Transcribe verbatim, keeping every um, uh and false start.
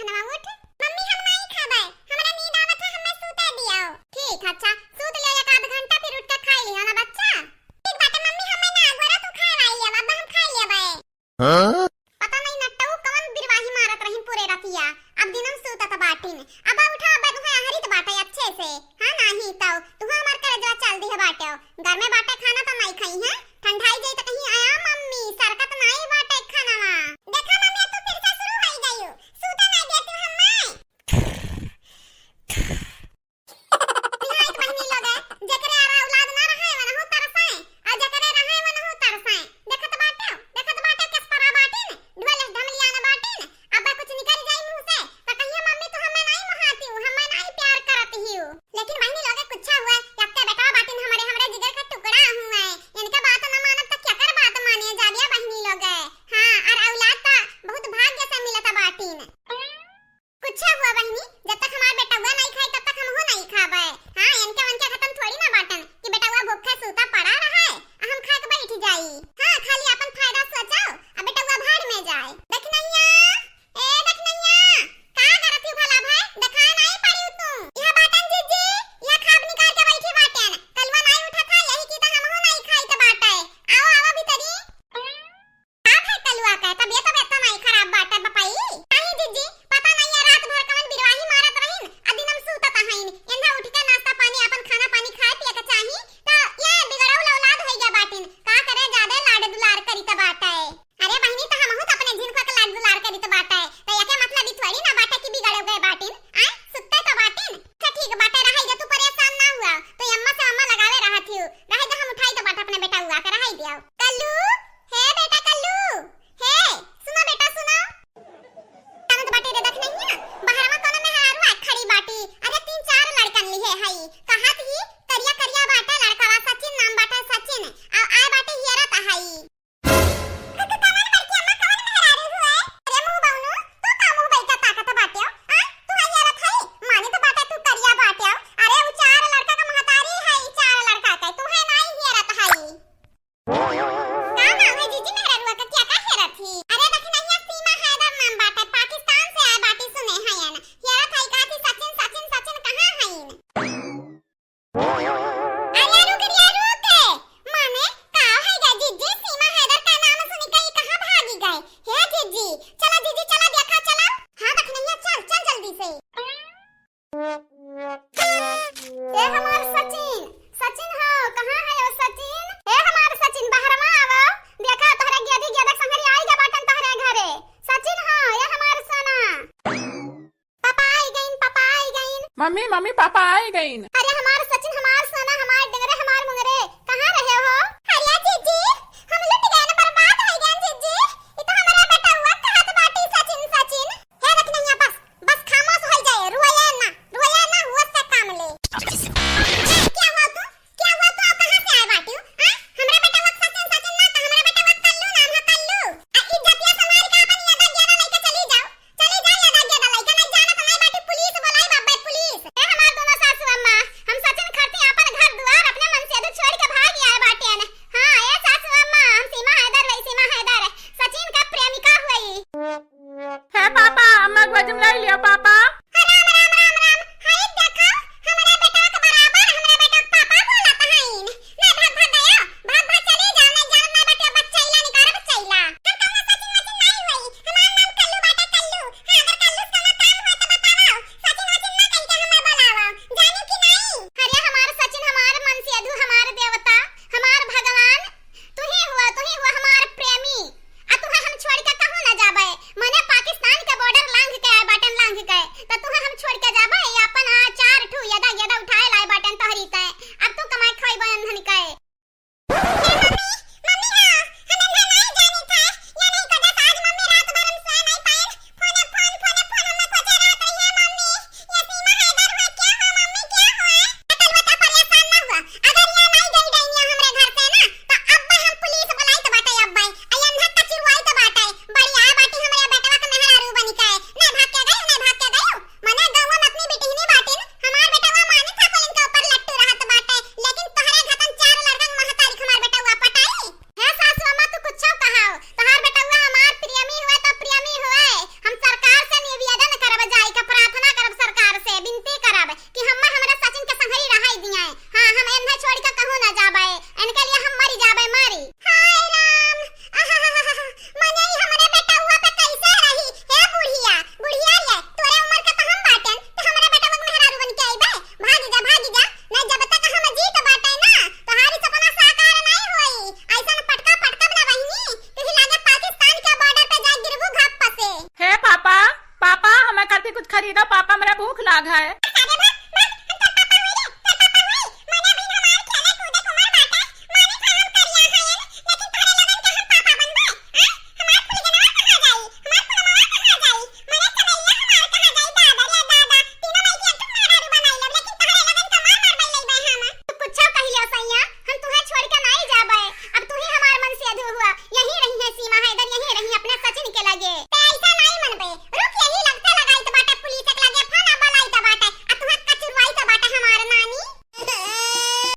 नवा उठ। मम्मी, हम नाई खाबे, हमरा नींद आवत है, हमें सूते दियो। ठीक, अच्छा, सूत लियो एक आध घंटा, फिर उठ के खाई लियो ना बच्चा। ठीक बाटे मम्मी, हमें ना गोरा, तू खाए वाली है, अब हम खाई लेबे। हाँ? पता नहीं नट्टू कवन बिरवाही मारत रही पूरे रतिया, अब दिनम सूतत बाटिन। अब उठा, अब दुहे अहरित बाटे अच्छे से। हाँ, नाही तो तू हमार करेजवा चल दिहे बाटे। घर में बाटे खाना तो नाई खाई है, ठंडाई जाई तो कहीं आया मम्मी, सरकत नाई बाटे खानावा। देखा मम्मी, तू फिर से शुरू होई गयू, सूते नाई देती हमें। निहायत बहिनी लोगे, जेकरे आरा औलाद ना रहे, वनहु तरसे, और जेकरे रहे, वनहु तरसे। देखत बाटे, देखत बाटे, केस परा बाटिन, ढोलस ढमलियान बाटिन। अब कुछ निकल जाई मुंह से, तो कहिए, "मम्मी, तू हमें नाई मोहाती हूँ, हमें नाई प्यार करत ही हूँ।" लेकिन बहिनी लोगे, कुछ हुए, यक्के बेटवा बाटिन हमरे, हमरे जिगर का टुकड़ा हुए। इनका बात ना मानब, तो केकर बात माने जाबिया बहिनी लोगे? हाँ, और औलाद तो बहुत भाग्य से मिलत बाटिन। कुछ हुआ बहिनी, जब तक हमार बेटउआ नाई खाई, तब तक हमहू नाई खाबे। हाँ, इनके उनके खत्म थोड़ी ना बाटन कि बेटउआ भूखे सूता पड़ा रहे, आ हम खा के बैठ जाई। हाँ, खाली अपन फायदा सोचो, आ बेटउआ भाड़ में जाए। दखनैया, ए दखनैया, का करत ही भला भाई? देखाए नाई पड़ी तू। यह बाटन जीजी, यह खाब निकाल के बैठी बाटन। कलवा नाई उठत है, यही की तो हमहू नाई खाई तो बाटे। आओ, आओ भीतरी। का भय कलुआ के? तबियत, तबियत तो नाई खराब बाटे बपाई? नाही जीजी, पता नाई ये रात भर कवन बिरवाही मारत रहिन, आ दिनम सूतत हइन। इन्हा उठ के नाश्ता पानी, आपन खाना पानी खाए पिए के चाही, त ये बिगड़ौल औलाद होई गया बाटिन। का करे, जादे लाड दुलार करी त बाटे। अरे बहिनी, त हमहू त अपने झिनका के लाड दुलार करी त बाटे, त एके मतलब ई थोड़ी ना बाटे कि बिगड़ गए बाटिन। आय, सुत्ते त बाटिन। अच्छा ठीक बाटे, रहाई दे, तू परेशान ना हुआ, तू अम्मा से अम्मा लगावे रहत हियो। रहाई दे, हम उठाई त बाटे अपने बेटउआ के, रहाई दे। कल्लू, हे बेटा कल्लू, हे, सुनो बेटा, सुनो। जानत बाटे रे दखनैया, बहरवा कोनो मेहरारू आ खड़ी बाटी। अरे तीन चार लड़कन लिहे हई। कहत ही, करिया करिया बाटे लड़कवा, सचिन नाम बाटे, सचिन। आ आए बाटे हियरत हई। क-, क-, कवन बड़की अम्मा, कवन मेहरारू हुए? अरे मुंह बौनू, तू का मुंह बैठा ताकत बाटे? आ, तू हियरत हई? माने तो बाटे तू करिया बाटे। अरे उ चार लड़का का महतारी हई, चार लड़का के, तू है नाई हियरत हई। का नाम है जीजी मेहररुआ का, क्या का हेरत ही? अरे दखनैया, सीमा हैदर नाम बाटे, पाकिस्तान से आए बाटी, सुने हयन। हेरत हई कहत ही सचिन, सचिन, सचिन कहाँ हईन? अरे रुक रिया, रुक। माने का है गा जीजी, सीमा हैदर का नाम सुनी के ई कहाँ भागी गए? हे जीजी, चला जीजी, चला देखा, चला। हाँ दखनैया, चल, चल जल्दी से। ए हमार सचिन, सचिन हो, कहाँ है ओ सचिन? ए हमार सचिन, बहरवा आवो, देखा तोहरे गेदी गेदक संगरी आई गा बाटन तोहरे घरे। सचिन हो, ए हमार सोना। पापा आई गईन, पापा आई गईन। मम्मी, मम्मी, पापा आई गईन।